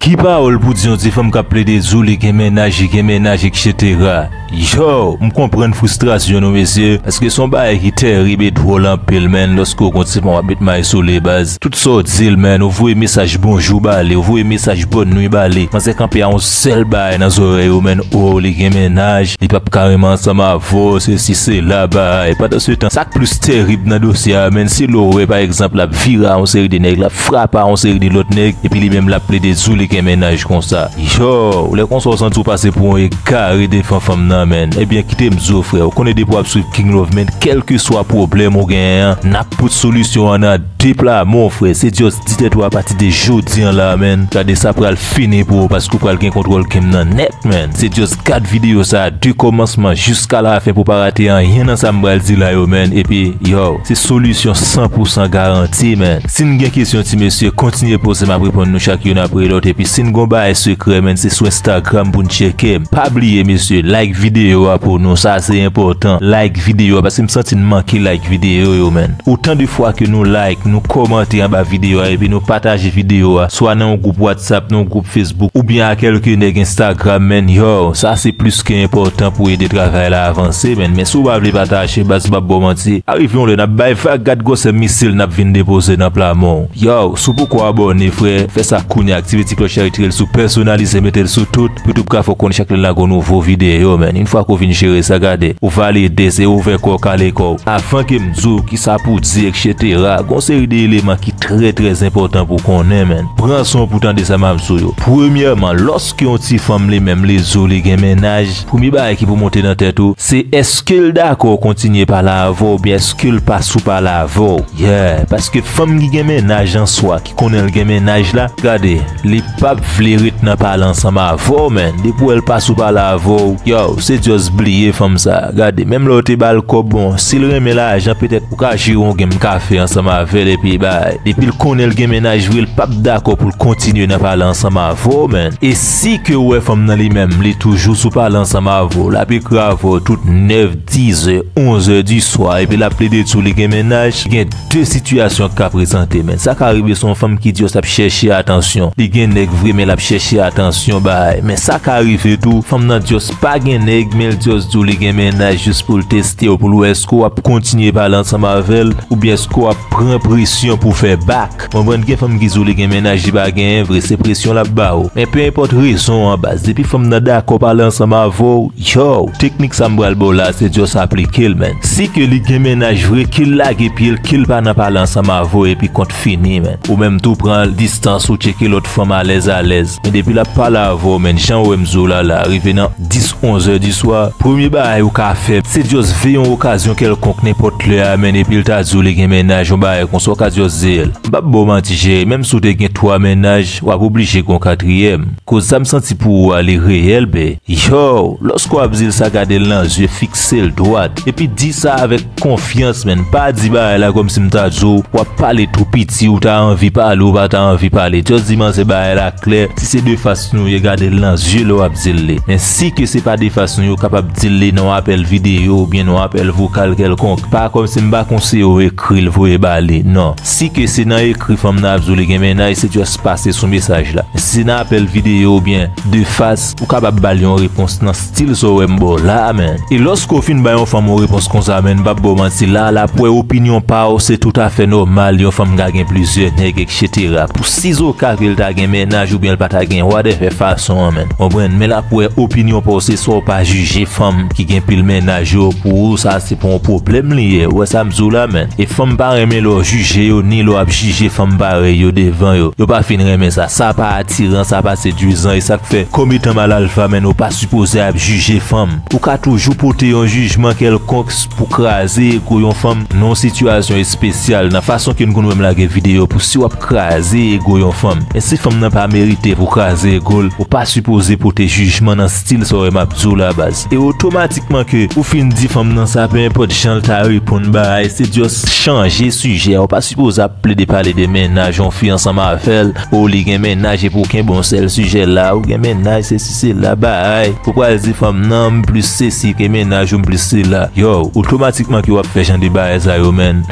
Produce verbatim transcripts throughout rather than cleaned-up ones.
Ki pawòl pou di yon ti fanm k ap plede di w li gen mennaj, li gen mennaj, etsetera. Yo, m konprann fristrasyon nou, mesye, paske se yon bagay ki tèrib e dwòl anpil, menn, lòske w gon ti fanm w ap met may sou li, baz. Tout sa w di l, menn, ou voye mesaj bonjou ba li, ou voye mesaj bòn nwi ba li. Manzè kanpe a yon sèl bagay nan zòrèy ou, menn, o, li gen mennaj, li p ap ka renmen ansanm avè w, sesi, sela, bagay. Pandansetan, sa k plis tèrib nan dosye a, menn, se lè w wè, pa egzanp, l ap vire a yon seri de nèg, l ap frape a yon seri de lòt nèg, epi li menm l ap plede di w li gen mennaj konsa. Yo, lè konsa w santi w pase pou yon egare devan fanm nan, menn. Ebyen, kite m di w, frè, ou konnen depi w ap swiv King Love, menn, kèlkeswa pwoblèm ou genyen an, n ap pote solisyon an nan de pla, mon frè. Se just di tèt ou apati de jodi an la, menn. Gade, sa pral fini pou ou paske ou pral gen kontwòl game nan nèt, menn. Se just gad videyo sa a de kòmansman jiska lafen pou w pa rate anyen nan sa m pral di la yo, menn. Epi, yo, se solisyon san pou san garanti, menn. Si n gen kesyon, ti mesye, kontinye poze, m ap reponn nou chak youn apre lòt. Epi si n gon bagay sekrè, menn, se sou Instagram pou n tcheke m. Pa bliye, mesye, like videyo a pou nou. Sa se enpòtan. Like videyo a, paske m santi n manke like videyo yo, menn. Otan de fwa ke nou like, nou kòmante anba videyo a, epi nou pataje videyo a, swa nan yon gwoup WhatsApp, nan yon gwoup Facebook, oubyen a kèlke nèg Instagram, menn. Yo, sa se plis ke enpòtan pou ede travay la avanse, menn. Men si w pa vle pataje, baz, m p ap ba w manti, arive yon lè n ap bay vag, gad gwosè misil n ap vin depoze nan pla men w. Yo, si w poko abòne, frè, fè sa kounye a, aktive ti klòch la, retire l sou pèsonalize, mete l sou tout, pou YouTube ka fè w konnen chak lè n lage yon nouvo videyo, menn. Yon fwa ke w vin jere sa, gade, ou valide, se ouvè kò w, kale kò w. Avan ke m di w kisa pou di, etsetera, gon seri de eleman ki trè, trè enpòtan pou w konnen, menn. Pran swen w pou w tande sa m ap di w yo. Premyèman, lòske yon ti fanm li menm li di w li gen mennaj, premye bagay ki pou monte nan tèt ou, se èske l dakò kontinye pale avè w oubyen èske l pa sou pale avè w? Yeah, paske fanm ki gen mennaj an swa, ki konnen l gen mennaj la, gade, li p ap vle ret nan pale ansanm avè w, menn. Depi w wè l pa sou pale avè w, yo, se just bliye fanm sa. Gade, menm lè w te ba l kòb, bon, si l renmen lajan, petèt ou ka jere yon game kafe ansanm avè l, epi bay. Depi l konnen l gen mennaj vre, l p ap dakò pou l kontinye nan pale ansanm avè w, menn. E si ke w wè fanm nan li menm, li toujou sou pale ansanm avè w, l ap ekri avè w tout nèf, dizè, onzè di swa, epi l ap plede di w li gen mennaj, gen de sitiyasyon k ka prezante, menn. Sa ka rive se yon fanm ki just ap chèche atansyon. Li gen nèg vre, men l ap chèche atansyon bay. Men sa ka rive tou, fanm nan just pa gen nèg, men l just di w li gen mennaj jis pou l teste w, pou l wè èske w ap kontinye pale ansanm avè l, oubyen èske w ap pran presyon pou fè back. Konprann, gen fanm ki di w li gen mennaj, li pa genyen vre, se presyon l ap ba w. Men pe enpòt rezon an, baz, depi fanm nan dakò pale ansanm avè w, yo, teknik sa m pral ba w la, se just aplike l, menn. Si ke li gen mennaj vre, ke l lage pye l, ke l pa nan pale ansanm avè w, epi kont fini, menn. Ou menm tou pran distans ou, tcheke lòt fanm alèz alèz. Men depi l ap pale avè w, menn, jan w wè m di w la la, rive nan dis, onzè di swa, premye bagay ou ka fè, se just veye yon okazyon kèlkonk nenpòt lè a, menn, epi l ta di w li gen mennaj, yon bagay konsa, w ka just di l. M p ap ba w manti, cheri, menm si w te gen twa mennaj, w ap oblije gen yon katriyèm. Koz sa m santi pou ou a, li reyèl, be. Yo, lòske w ap di l sa, gade l nan zye, fikse l dwat. Epi di sa avèk konfyans, menn. Pa di bagay la kòmsi m ta di w, w ap pale tou piti, ou ta anvi pale, ou pa ta anvi pale. Just di manzè bagay la klè. Si se de fas nou ye, gade l nan zye lè w ap di l li. Men si ke se pa de fas nou ye, ou kapab di l li nan yon apèl videyo oubyen nan yon apèl vokal kèlkonk. Pa kòmsi m pa konseye w ekri l, voye ba li, non. Si ke se nan ekri fanm nan ap di w li gen mennaj, se just pase sou mesaj la. Si se nan apèl videyo oubyen de fas, ou kapab ba l yon repons nan stil sa w wè m ba w la a, menn. E lòske w fin bay yon fanm yon repons konsa, menn, m p ap ba w manti, la, l ap wè opinyon pa w, se toutafè nòmal yon fanm ka gen plizyè nèg, etsetera. Pou sizoka ke l ta gen mennaj oubyen l pa ta gen, whatever fason an, menn. Konprann? Men l ap wè opinyon pa w, se sa w pa jije fanm ki gen pil mennaj yo, pou ou, sa se pa yon pwoblèm li ye. Ou wè sa m di w la, menn? E fanm pa renmen lè w jije yo, ni lè w ap jije fanm parèy yo devan yo. Yo pa fin renmen sa. Sa pa atiran, sa pa sedwizan, e sa k fè, kòm etan mal alfa, menn, ou pa sipoze ap jije fanm. Ou ka toujou pote yon jijman kèlkonk pou kraze ego yon fanm nan yon sitiyasyon espesyal, nan fason ke n konn wè m lage videyo pou si w ap kraze ego yon fanm. Men si fanm nan pa merite pou kraze ego l, ou pa sipoze pote jijman nan stil sa w wè m ap di w la, baz. E otomatikman ke ou fin di fanm nan sa, pe enpòt jan l ta reponn bagay, se just chanje sijè, ou Pa sipoze ap plede pale de mennaj yon fi ansanm avè l, o li gen mennaj epi w kenbe yon sèl sijè la, ou gen mennaj, sesi sela, bagay. Ou pral di fanm nan m plis sesi ke mennaj ou, m plis sela. Yo, otomatikman ke w ap fè jan de bagay sa yo, menn.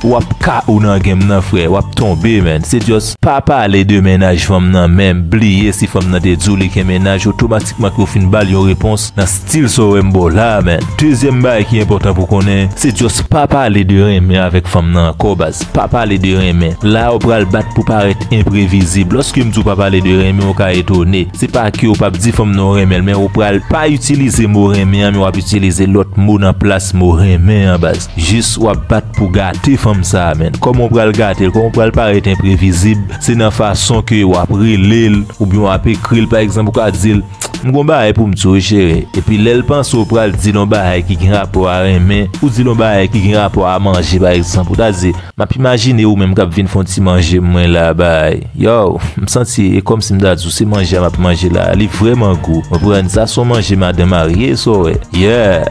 W ap K O nan game nan, frè, w ap tonbe, menn. Se just pa pale de mennaj fanm nan menm, bliye si fanm nan te di w li gen mennaj, otomatikman ke w fin ba l yon repons nan stil sa w wè m ba w la, menn. Dezyèm bagay ki enpòtan pou konnen, se just pa pale de renmen avèk fanm nan ankò, baz. Pa pale de renmen. La, w pral bat pou parèt enprevizib. Lòske m di w pa pale de renmen, w ka etone. Se pa ke w p ap di fanm nan w renmen l, men w pral pa itilize mo renmen an, men w ap itilize lòt mo nan plas mo renmen an, baz. Jis w ap bat pou gate fanm sa a, menn. Kòman w pral gate l? Kòman w pral parèt enprevizib? Se nan fason ke w ap rele l, oubyen w ap ekri l, pa egzanp, ou ka di l, "M gon bagay pou m di w, wi, cheri." Epi lè l panse w pral di l yon bagay ki gen rapò a renmen, ou di l yon bagay ki gen rapò a manje, pa egzanp, ou ta di, "M ap imajine ou menm k ap vin fè yon ti manje mwen la, bay. Yo, m santi e kòmsi m ta di w se manje a m ap manje la, li vrèman gou." Konprann? Sa se yon manje madan marye, sa w wè. Yeah!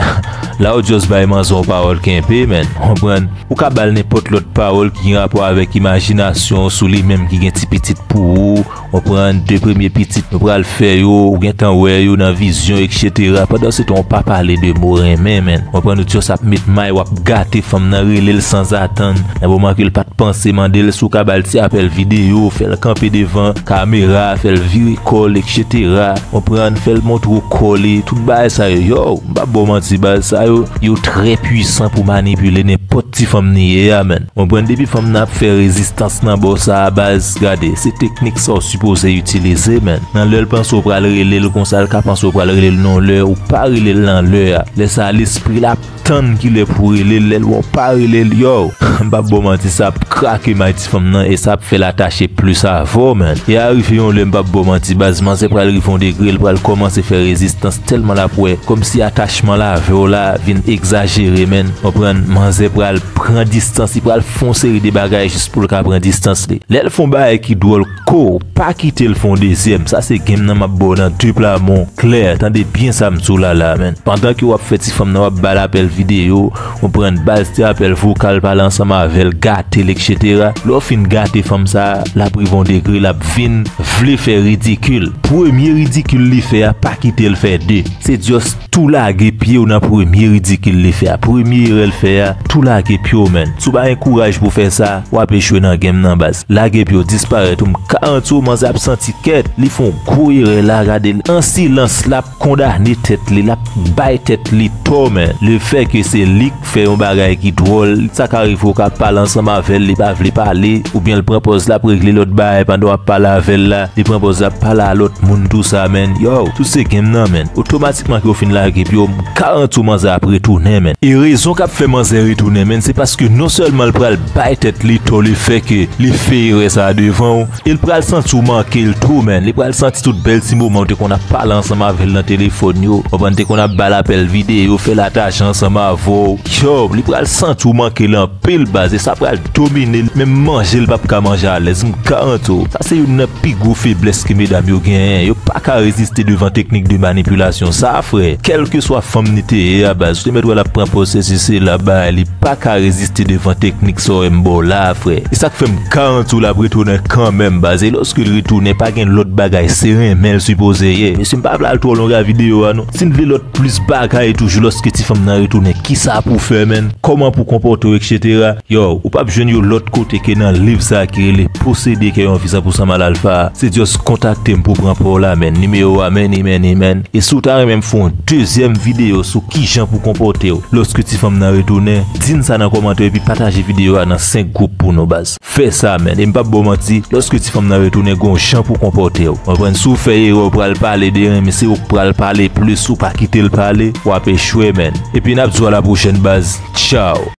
La w just bay manzè yon pawòl kenbe, menn. Konprann? Ou ka ba l nenpòt lòt pawòl ki gen rapò avèk imajinasyon w sou li menm ki gen ti pitit pou ou. Konprann? De premye pitit nou pral fè yo, ou gentan wè yo nan vizyon, etsetera. Pandan se tan, w pa pale de mo renmen, menn. Konprann? Ou just ap met may, w ap gate fanm nan, rele l sanzatann. Nan moman ke l pa t panse, mande l si w ka ba l ti apèl videyo, fè l kanpe devan kamera, fè l vire kò l, etsetera. Konprann? Fè l montre w kò li, tout bagay sa yo. Yo, m p ap ba w manti, baz, sa yo, yo trè pwisan pou manipile nenpòt ti fanm ni ye a, menn. Konprann? Depi fanm nan ap fè rezistans nan bò sa a, baz, gade, se teknik sa w sipoze itilize, menn. Nan lè l panse w pral rele l konsa, l ka panse w pral rele l nan lè, ou pa rele l nan lè a. Lè sa a, lespri l ap tann kilè pou w rele l, lè l wè w pa rele l, yo, m p ap ba w manti, sa ap krake may ti fanm nan e sa ap fè l atache plis avè w, menn. E a rive yon lè, m p ap ba w manti, baz, manzè pral rive yon degre, l pral kòmanse fè rezistans tèlman l ap wè kòmsi atachman l avè w la vin egzajere, menn. Konprann? Manzè pral pran distans, li pral fè yon seri de bagay jis pou l ka pran distans li. Lè l fè yon bagay ki dwòl, ko, pa kite l fè yon dezyèm. Sa se game nan m ap ba w nan de pla men w klè. Tande byen sa m di w la la, menn. Pandan ke w ap fè ti fanm nan, w ap ba l apèl videyo, konprann, ba l ti apèl vokal, pale ansanm avè l, gate l, etsetera. Lè w fin gate fanm sa a, l ap rive yon degre, l ap vin vle fè ridikil. Premye ridikil li fè a, pa kite l fè de. Se just tou lage pye w nan premye ridikil li fè a. Premye erè l fè a, tou lage pye w, menn. Si w pa gen kouraj pou fè sa, w ap echwe nan game nan, baz. Lage pye w, disparèt ou, m garanti w, manzè ap santi kèt. Li fè yon gwo erè la, gade l. An silans, l ap kondane tèt li, l ap bay tèt li tò, menn. Lefètke se li k fè yon bagay ki dwòl, sa ka rive w ka pale ansanm avè l, li pa vle pale, oubyen l pran pòz l ap regle lòt bagay pandan w ap pale avè l la, li pran pòz l ap pale a lòt moun tou sa, menn. Yo, tout se game nan, menn. Otomatikman ke w fin lage pye w, m garanti w manzè ap retounen, menn. E rezon k ap fè manzè retounen, menn, se paske non sèlman l pral bay tèt li tò lefètke li fè erè sa a devan w, e l pral santi w manke l tou, menn. Li pral santi tout bèl ti moman w te konn ap pale ansanm avè l nan telefòn yo, konprann, te konn ap ba l apèl videyo, fè latajan ansanm avè w. Yo, li pral santi w manke l anpil, baz, e sa pral domine l, menm manje l p ap ka manje alèz, m garanti w. Sa se youn nan pi gwo feblès ke medam yo genyen. Yo pa ka reziste devan teknik de manipilasyon sa, frè. Kèlkeswa fanm ni te ye a, baz, ou te mèt wè l ap pran pòz sesi sela, bay, li pa ka reziste devan teknik sa w wè m ba w la, frè. E sa k fè m garanti w l ap retounen kanmenm, baz. E lòske l retounen, pa gen lòt bagay, se renmen l sipoze ye. Mesye, m pa vle al twò long a videyo a, non. Si n vle lòt plis bagay toujou lòske ti fanm nan retounen, kisa pou w fè, menn? Kòman pou w konpòte w, etsetera? Yo, ou p ap jwenn yo lòt kote ke nan liv sa a ki rele Posede kè yon fi san pou san mal alfa a. Se just kontakte m pou pran pa w la, menn. Nimewo a, menn, menn, menn. E si w ta renmen m fè yon dezyèm videyo sou kijan pou konpòte w lòske ti fanm nan retounen, di n sa nan kòmantè epi pataje videyo a nan senk gwoup pou nou, baz. Fè sa, menn. E m p ap ba w manti, lòske ti fanm nan retounen, gon jan pou konpòte w. Konprann? Si w fè erè, w pral pale de renmen, se ou k pral pale plis, ou pa kite l pale, w ap echwe, menn. Epi n ap di w a la pwochèn, baz. Tchaw.